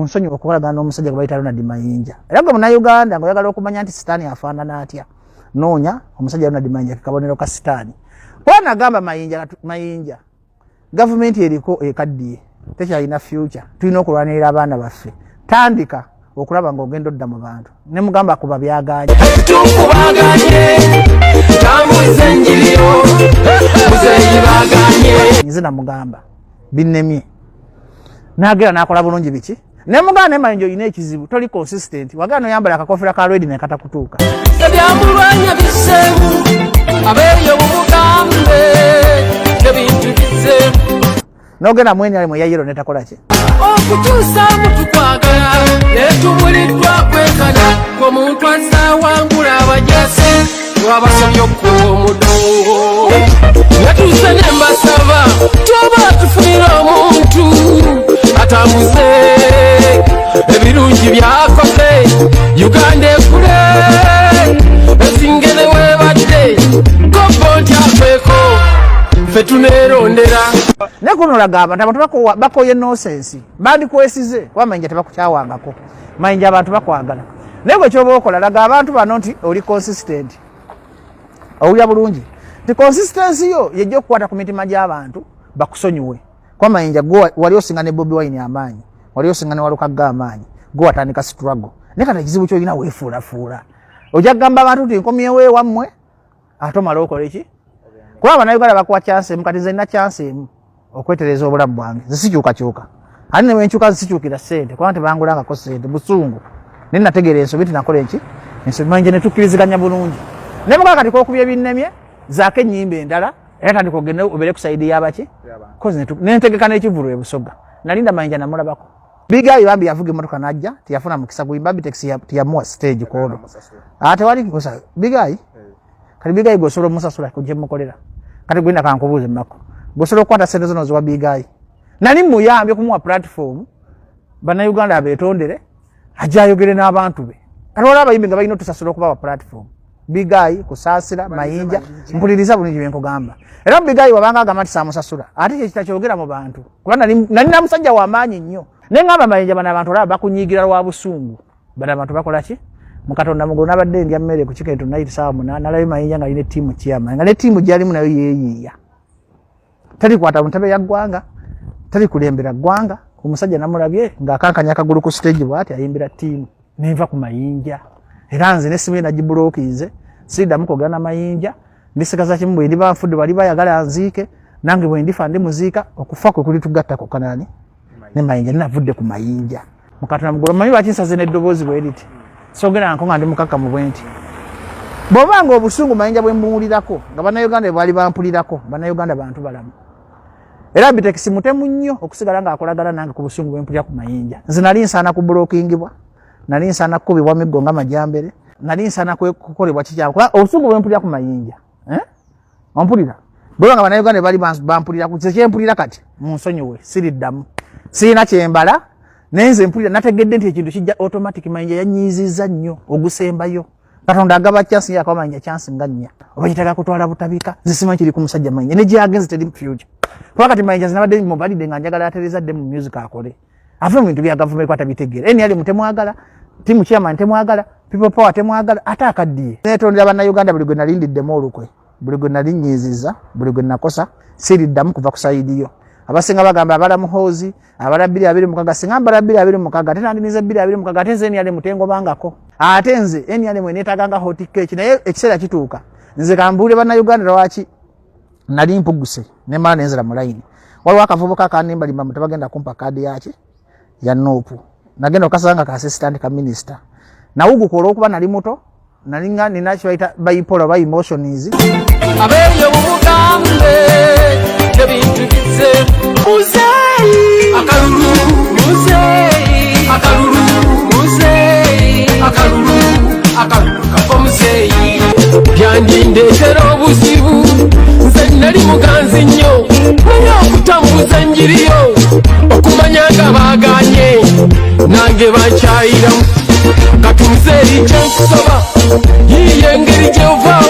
Munsonyiwe okukolagana n'omusajja gwe bayita Ronald Mayinja. Era gwe Munnayuganda ng'oyagala okumanya nti sitaani afaanana atya, noonya omusajja Ronald Mayinja, ke kabonero ka sitaani. Kuba nagamba Mayinja, Mayinja, gavumenti eriko ekaddiye, tekyalina future, tulina okulwanirira abaana baffe. Tandika okulaba ng'ogenda odda mu bantu. Ne mugamba kuba byagaanye. Tukubaganye, tambuza enjiriyo, muzeeyi baganye. Nze namugamba binnemye, nagera nakola bulungi biki, nemugamba naye Mayinja olina ekizibu, toli consistent, wagala noyambala akakofera ka red nekatakutuuka. Ebyamulwanya bizzeemu, abeeyo bumugambe ebintu bizzeemu. Nogenda mwenyale mwe yayero netakola ki. Okutuusaamu tukwagala netubuliddwa kwenkana omuntu azaawangula abajase lwabasobye okuwa omudongo. Natuuse ne mbasaba tuba tufunire omuntu atambuze ebirungi byakoze Uganda ekule esingene webadde kobo nti akweko ffe tuneerondera. Naye kuno olaga abantu, abantu bakoye nonsense, bandikwesize kuba Mayinja tebakukyawangako. Mayinja abantu bakwagala, naye gwe kyoba okola, laga abantu bano nti oli consistent. Owulira bulungi nti consistency yo yejja okukwata ku mitima gy'abantu bakusonyiwe. Kuba Mayinja gwe wali osinga ne Bobi Wine amaanyi, wali osinga ne Walukagga amaanyi, gwe watandika struggle. Naye kati ekizibu kyolina, weefuulafuula. Ojja kugamba abantu nti nkomyewo ewammwe, ate omala okola eki? Kuba Abannayuganda bakuwa chance emu. Kati nze nina chance emu okwetereza obulamu bwange. Nze sikyukakyuka, ate ne bwenkyuka nsikyukira ssente, kubanga tebangulangako ssente, busungu. Naye nategeera ensobi nti nakola enki ensobi. Mayinja ne tukkiriziganya bulungi. Naye mugaa kati kokubya ebinnemye, zaako ennyimba endala, era tandika ogende obeere ku side y'abaki. Nentegeka n'ekivulu e Busoga. Nalinda Mayinja namulabako. Big Eye bambi yavuga emmotoka n'ajja, teyafuna mukisa guyimba. Bitex teyamuwa stage kwolwo. Ate wali Big Eye, kati Big Eye gweosobola omusasula kujja mukolera? Kati gwenda kankubuuze mako, gweosobola okukwata sente zino ziwa Big Eye? Nali muyambye kumuwa platform Bannayuganda abeetondere, ajja ayogere n'abantu be. Kati waliwo abayimbi nga balina otusasula okubawa platform. Big Eye, Kusaasira, Mayinja, mpuliriza bulungi byenkugamba. Era Big Eye wabanga agamba nti saamusasula, ate kyekitakyogera mu bantu, kuba nalina musajja w'amaanyi nnyo. Naye ngamba Mayinja, bano abantu olaba bakunyiigira lwa busungu. Bano abantu bakola ki? Mukatonda mugulu nabadde ndya mmere ku Chicken Tonight saawa 8, nalabye Mayinja nga alina ettiimu chairman, nga n'ettiimu gyalimu nayo yeeyiiya, talikwata mu ntebe ya ggwanga, tali kulembera ggwanga. Omusajja namulabye ng'akankanya akagulu ku stage bw'ati ayimbira ttiimu. Nenva ku Mayinja, era nze nesimu ye nagibulookinze, siddamu kwogera na Mayinja. Ndisigaza kimu, bwe ndiba nfudde bali bayagala nziike nange, bwe ndifa ndi muziika. Okufa kwe kuli tugattako kanani ne Mayinja. Ninavudde ku Mayinja. Mukatonda mugulu, omanyi lwaki nsaze n'eddoboozi bwe riti? Sogera nko nga ndi mukakkamu bwe nti, bw'oba nga obusungu Mayinja bwe mbuwulirako nga Bannayuganda bwe baali bampulirako. Bannayuganda bantu balamu, era Bitekisi mutemu nnyo okusigala ng'akolagana nange ku busungu bwe mpulira ku Mayinja. Nze nali nsaana kubulokingibwa, nali nsaana kukubibwa miggo nga majambere, nali nsaana kukolebwa kikyamu, kuba obusungu bwe mpulira ku Mayinja, eh? Ompulira bweba nga Bannayuganda bali bampulira ku kyempulira kati, munsonyiwe, siriddamu, sirina kyembala. Naye nze mpulira nategedde nti ekintu kijja automatic. Mayinja yanyiizizza nnyo ogusembayo. Katonda agaba chance, yakawa Mayinja chance nga nnya, oba kitaka kutwala butabika. Nze simanyi kiri ku musajja Mayinja ne gyagenze, teri future. Kuba kati Mayinja zinabadde mubalidde nga njagala atereza dde mu music, akole, ave mu bintu bya gavumenti kwatabitegeera. NRM temwagala, team chairman temwagala, People Power temwagala, ate akaddiye. Netondera Bannayuganda, buli gwe nalindiddemu olukwe, buli gwe nali nnyiiziza, buli gwe nakosa, siriddamu kuva ku side yo. Abasinga bagamba abala Muhoozi, abala 2026. Singa mbala 2026, ate nandinize 2026. Ate nze NRM tengobangako, ate nze NRM eneetaaga nga hot cake. Naye ekiseera kituuka. Nze kambuulire Bannayuganda lwaki nali mpuguse nemala nenzira mu layini. Waliwo akavubuka akanimbalimba mu tebagenda kumpa kaadi yaki ya NUP. Nagenda okasanga ka assistant ka minister, nawuguka olwokuba nali muto, nalinga nina kibayita bipolar oba emotions. Abeeyo bumugambe ebintu bizze. Muzeeyi akalulu, muzeeyi akalulu, muzeeyi akalulu, akalulu kava muzeeyi. Byandindeetera obuzibu, nze nali muganzi nnyo, naye okutambuza enjiriyo okumanya nga baaganye nange bankyayiramu. Kati muzeeyi kyenkusaba, yiiyo engeri gyovaamu.